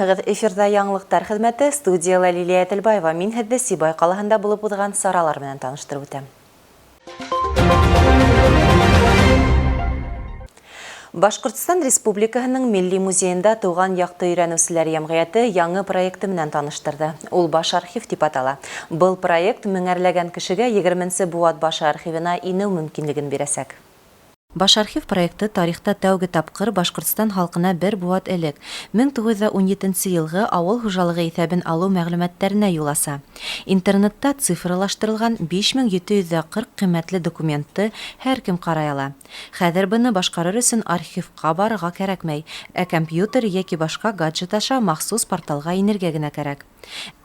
Исәнмеһегеҙ, эфирҙа яңылыҡтар хеҙмәте, студияла Лилия Әтелбаева. Мин һеҙҙе Сибай ҡалаһында булып уҙған саралар менән таныштырып үтәм. Башҡортостан Республикаһының Милли музейында Тыуған яҡты өйрәнеүселәр йәмғиәте яңы проекты менән таныштырҙы. Ул Баш архив тип атала. Был проект меңәрләгән кешегә 20-нсе быуат башы архивына инеү мөмкинлеген бирәсәк. Баш архив проекты тарихта тәүге тапҡыр Башҡортостан халҡына бер быуат элек, 1917 йылғы ауыл хужалығы иҫәбен алыу мәғлүмәттәренә юл аса. Интернетта цифралаштырылған 5740 ҡиммәтле документты һәр кем ҡарай ала. Хәҙер быны башҡарыр өсөн архивҡа барырға кәрәкмәй, ә компьютер йәки башҡа гаджет аша махсус порталға инергә генә кәрәк.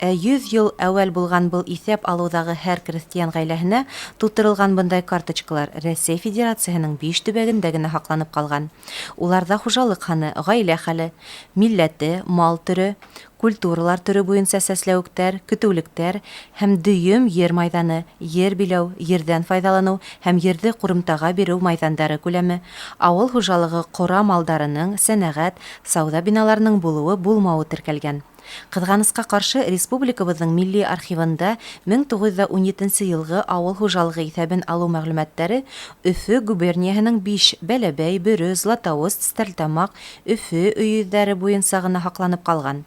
Ә 100 йыл әүәл булған был иҫәп алыуҙағы һәр крәҫтиән ғаиләһенә тултырылған бындай карточкалар Рәсәй Федерацияһының 5 төбәгендә генә һаҡланып ҡалған. Уларҙа хужалыҡ һаны, ғаилә хәле, милләте, мал төрө, культуралар төрө буйынса сәсләүектәр, көтөүлектәр һәм дөйөм ер майҙаны, ер биләү, ерҙән файҙаланыу һәм ерҙе ҡурымтаға биреү майҙандары күләме, ауыл хужалығы ҡора малдарының, сәнәғәт, сауҙа биналарының булыуы булмауы теркәлгән. Ҡыҙғанысҡа ҡаршы, республикабыҙҙың милли архивында 1917 йылғы ауыл хужалығы иҫәбен алыу мәғлүмәттәре Өфө губернияһының 5 Бәләбәй, Бөрө, Златоуст, Стәрлетамаҡ, Өфө өйөҙҙәре буйынса ғына һаҡланып ҡалған.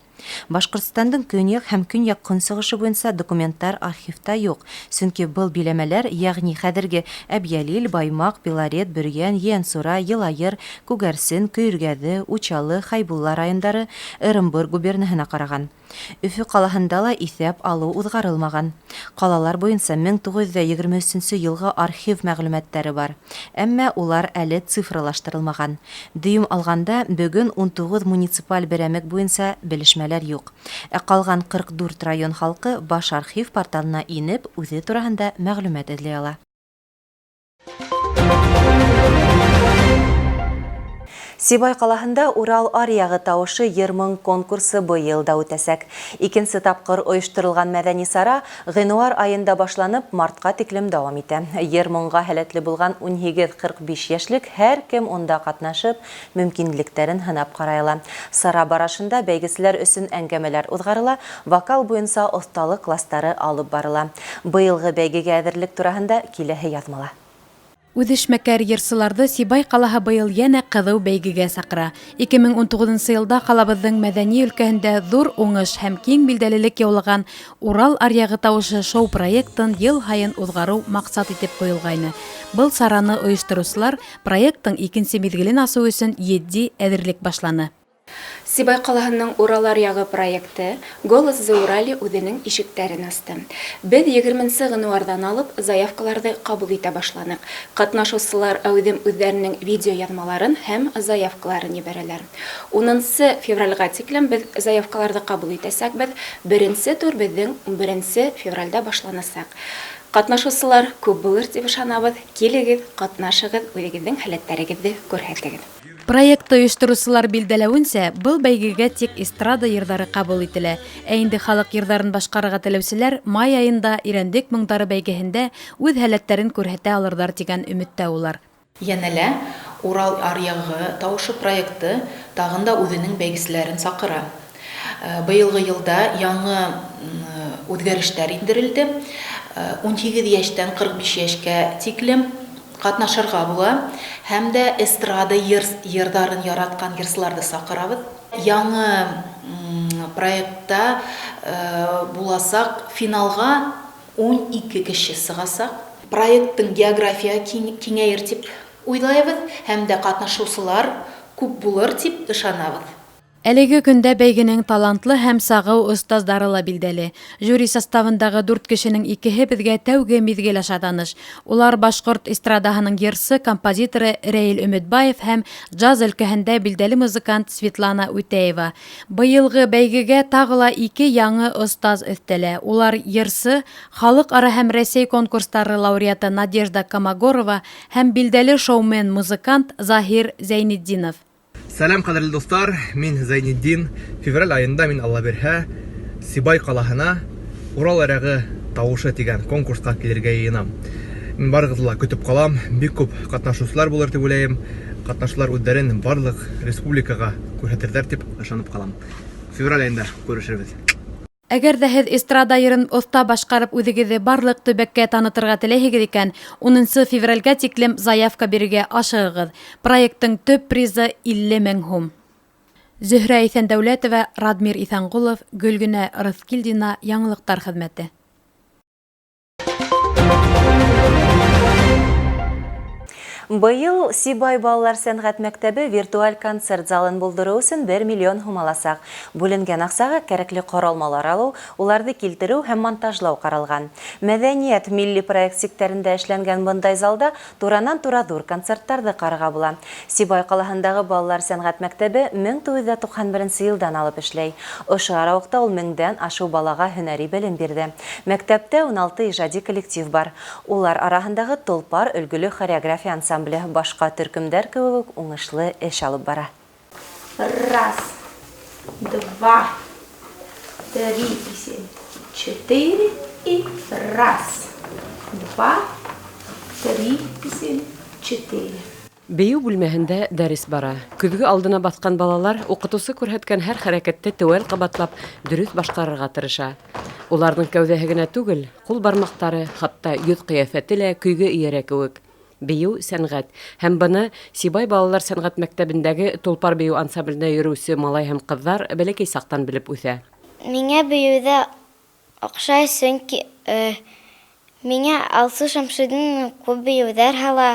Башҡортостандың көньяҡ һәм көньяҡ көнсығышы буйынса документтар архивта юҡ, сөнки был биләмәләр, йәғни хәҙерге Әбйәлил, Баймаҡ, Белорет, Бөрйән, Ейәнсура, Йылайыр, Күгәрсен, Көйөргәҙе, Учалы, Хәйбулла райондары Ырымбур губернаһына ҡараған. Өфө ҡалаһында ла иҫәп алыу уҙғарылмаған. Ҡалалар буйынса 1923 йылғы архив мәғлүмәттәре бар, әммә улар әле цифралаштырылмаған. Дөйөм алғанда, бөгөн 19 муниципаль берәмек буйынса белешмәләр юҡ. Ә ҡалған 44 район халҡы Баш архив порталына инеп, үҙе тураһында мәғлүмәт эҙләй ала. Сибай ҡалаһында Урал аръяғы тауышы йыр-моң конкурсы быйыл да үтәсәк. Икенсе тапҡыр ойошторолған мәҙәни сара ғинуар айында башланып, мартҡа тиклем дауам итә. Йыр-моңға һәләтле булған 18-45 йәшлек һәр кем унда ҡатнашып, мөмкинлектәрен һынап ҡарай ала. Сара барышында бәйгеселәр өсөн әңгәмәләр уҙғарыла, вокал буйынса оҫталыҡ кластары алып барыла. Быйылғы бәйгегә әҙерлек тураһында киләһе яҙмала. Үҙешмәкәр йырсыларҙы Сибай ҡалаһы быйыл йәнә ҡыҙыу бәйгегә саҡыра. 2019 йылда ҡалабыҙҙың мәҙәни өлкәһендә ҙур уңыш һәм киң билдәлелек яулаған Урал аръяғы тауышы шоу проектын йыл һайын уҙғарыу маҡсат итеп ҡуйылғайны. Был сараны ойоштороусылар проекттың икенсе миҙгелен асыу өсөн етди әҙерлек башланы. Сибай ҡалаһының Урал аръяғы проекты Голос Зауралья үҙенең ишектәрен асты. Беҙ 20 ғинуарҙан алып заявкаларҙы ҡабул итә башланыҡ. Ҡатнашыусылар әүҙем үҙҙәренең видео яҙмаларын һәм заявкаларын ебәрәләр. 10 февралгә тиклем беҙ заявкаларҙы ҡабул итәсәкбеҙ. Беренсе тур беҙҙең 11 февралдә башланасаҡ. Ҡатнашыусылар күп булыр тип ышанабыҙ. Килегеҙ, ҡатнашығыҙ, үҙегеҙҙең һәләттәрегеҙҙе күрһәтегеҙ. Проектты ойоштороусылар билдәләүенсә, был бәйгегә тик эстрада йырҙары ҡабул ителә. Ә инде халыҡ йырҙарын башҡарырға теләүселәр май айында Ирәндек моңдары бәйгеһендә үҙ һәләттәрен күрһәтә алырҙар тигән өмөттә улар. Йәнәлә Урал аръяғы тауышы проекты тағын да үҙенең бәйгеселәрен саҡыра. Быйылғы йылда яңы үҙгәрештәр индерелде. 18 йәштән 45 йәшкә тиклем ҡатнашырға була һәм дә эстрада йырҙарын яратҡан йырсыларҙы саҡырабыҙ. Яңы проектта буласаҡ финалға 12 кеше сығасаҡ. Проекттың география киңәйер тип уйлайбыҙ һәм дә ҡатнашыусылар күп булыр тип ышанабыҙ. Әлеге көндә бәйгенең талантлы һәм сағыу остаздары ла билдәле. Жюри составындағы 4 кешенең икеһе беҙгә тәүге миҙгел аша таныш. Улар башҡорт эстрадаһының йырсы, композиторы Рәил Өмөтбаев һәм джаз өлкәһендә билдәле музыкант Светлана Үтәева. Быйылғы бәйгегә тағы ла 2 яңы остаз өҫтәлә. Улар йырсы, халыҡ-ара һәм Рәсәй конкурстары лауреаты Надежда Комогорова һәм билдәле шоумен музыкант Заһир Зәйнетдинов. Сәләм, ҡәҙерле дуҫтар, мин Зәйнетдин. Февраль айында мин Алла бирһә Сибай ҡалаһына Урал аръяғы тауышы тигән конкурсҡа килергә йыйынам. Мин барығыҙҙы ла көтөп ҡалам, бик күп ҡатнашыусылар булыр тип уйлайым. Ҡатнашыусылар үҙҙәрен барлыҡ республикаға күрһәтерҙәр тип ышанып ҡалам. Февраль айында күрешербеҙ. Әгәр ҙә һеҙ эстрада йырын оҫта башҡарып үҙегеҙҙе барлыҡ төбәккә танытырға теләйһегеҙ икән, унынсы февралгә тиклем заявка бирергә ашығығыҙ. Проекттың төп призы 50 мең һум. Зөһрә Иҫәндәүләтова, Радмир Иҫәнғолов, Гөлгенә Рыҫкилдина, Яңылыҡтар хеҙмәте. Быйыл Сибай балалар сәнғәт мәктәбе виртуаль концерт залын булдырыу өсөн 1 миллион һум аласаҡ. Бүленгән аҡсаға кәрәкле ҡоролмалар алыу, уларҙы килтереү һәм монтажлау ҡаралған. Мәҙәниәт милли проект сиктәрендә эшләнгән бындай залда туранан-тура ҙур концерттарҙы ҡарарға була. Сибай ҡалаһындағы балалар сәнғәт мәктәбе 1991 йылдан алып эшләй. Ошо арауыҡта ул меңдән ашыу балаға һөнәри белем бирҙе. Мәктәптә 16 ижади коллектив бар. Улар араһындағы Толпар өлгөлө хореография ансамбле башҡа төркөмдәр кеүек үк уңышлы эш алып бара. Раз, два, три, семь, четыре и раз, два, три, семь, четыре. Бейеү бүлмәһендә дәрес бара. Көҙгө алдына баҫҡан балалар уҡытыусы күрһәткән һәр хәрәкәтте теүәл ҡабатлап, дөрөҫ башҡарырға тырыша. Уларҙың кәүҙәһе генә түгел, ҡул бармаҡтары, хатта йөҙ ҡиәфәте лә көйгә эйәрә кеүек. Бейеү сәнғәт. Һәм быны Сибай балалар сәнғәт мәктәбендәге Толпар бейеү ансамбленә йөрөүсе малай һәм ҡыҙҙар бәләкәй саҡтан белеп үҫә. Миңә бейеүҙә оҡшай, сөнки миңә Алсу Шәмшиҙин күп бейеүҙәр һала.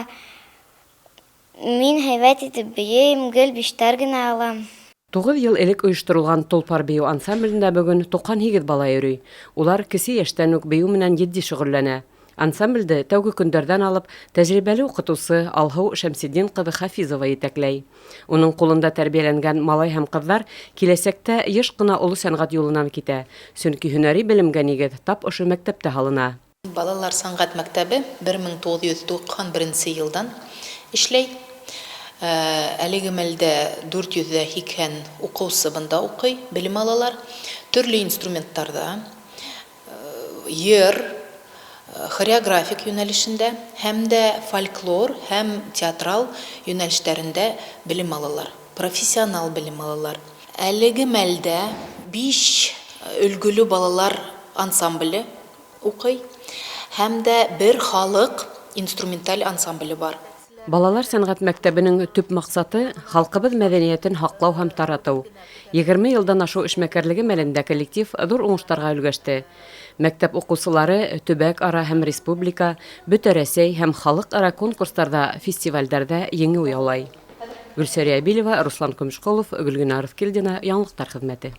Мин һәйбәт итеп бейейем, гел биштәр генә алам. 9 йыл элек ойошторолған Толпар бейеү ансамбленә бөгөн 98 бала йөрөй. Улар кесе йәштән үк бейеү менән етди шөғөлләнә. Ансамблде тәүге көндәрҙән алып тәжрибәле уҡытыусы Алһыу Шәмсетдин ҡыҙы Хафизова етәкләй. Уның ҡулында тәрбиәләнгән малай һәм ҡыҙҙар киләсәктә йыш ҡына оло сәнғәт юлынан китә, сөнки һөнәри белемгә нигеҙ тап ошо мәктәптә һалына. Балалар сәнғәт мәктәбе 1991 йылдан эшләй. Әлеге мәлдә 480 уҡыусы бында уҡый, белем алалар. Төрлө инструменттарҙа, йыр, хореографик йүнәлешендә һәм дә фольклор һәм театрал йүнәлештәрендә белем алалар, профессионал белем алалар. Әлеге мәлдә 5 өлгөлө балалар ансамбле уҡый һәм дә бер халыҡ инструменталь ансамбле бар. Балалар сәнғәт мәктәбенең төп маҡсаты халҡыбыҙ мәҙәниәтен һаҡлау һәм таратыу. 20 йылдан ашыу эшмәкәрлеге мәлендә коллектив ҙур уңыштарға өлгәште. Мәктәп уҡыусылары төбәк ара һәм республика, бөтә Рәсәй һәм халыҡ ара конкурстарҙа, фестивалдәрҙә еңеү яулай. Гөлсәрия Әбилева, Руслан Көмөшҡолов, Гөлгенә Арыҫкилдина, Яңылыҡтар хеҙмәте.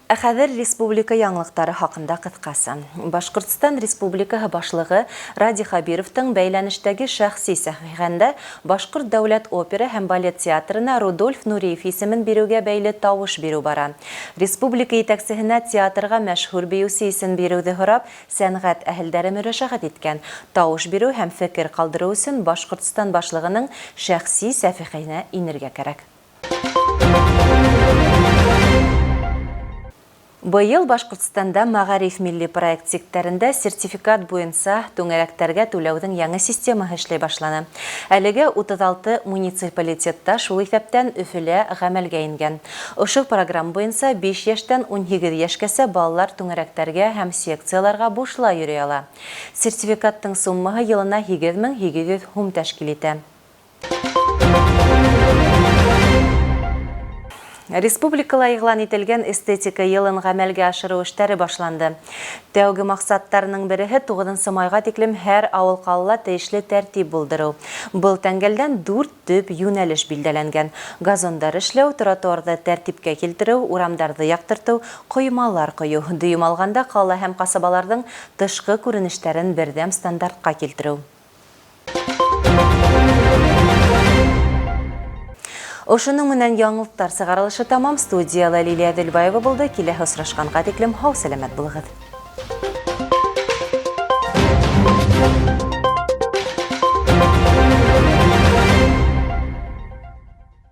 Ә хәҙер республика яңылыҡтары хаҡында ҡыҫҡаса. Башҡортостан Республикаһы башлығы Радий Хәбировтың бәйләнештәге шәхси сәхифәһендә Башҡорт дәүләт опера һәм балет театрына Рудольф Нуриев исемен биреүгә бәйле тауыш биреү бара. Республика етәксеһенә театрға мәшһүр бейеүсе исем биреүҙе һорап, сәнғәт әһелдәре мөрәжәғәт иткән. Тауыш биреү һәм фекер ҡалдырыу өсөн Башҡортостан башлығының шәхси сәхифәһенә инергә кәрәк. Быйыл Башҡортостанда Мәғариф милли проект сиктәрендә сертификат буйынса түңәрәктәргә түләүҙең яңы системаһы эшләй башланы. Әлегә 36 муниципалитетта, шул иҫәптән Өфөлә ғәмәлгә ингән. Ошо программа буйынса 5 йәштән 18 йәшкәсә балалар түңәрәктәргә һәм секцияларға бушлай йөрөй ала. Сертификаттың суммаһы йылына 8800 һум тәшкил итә. Республикала иғлан ителгән эстетика йылын ғәмәлгә ашырыу эштәре башланды. Тәүге маҡсаттарының береһе 9 майға тиклем һәр ауыл ҡалала тейешле тәртип булдырыу. Был тәңгәлдән 4 төп йүнәлеш билдәләнгән. Газондар эшләү, тротуарҙы тәртипкә килтереү, урамдарҙы яҡтыртыу, ҡоймалар ҡойоу. Дөйөм алғанда ҡала һәм ҡасабаларҙың тышҡы күренештәрен берҙәм стандартҡа килтереү. Ошоноң менән яңылыҡтар сығарылышы тамам. Студияла Лилия Әҙелбаева булды. Киләһе осрашҡанға тиклем һау-сәләмәт булығыҙ.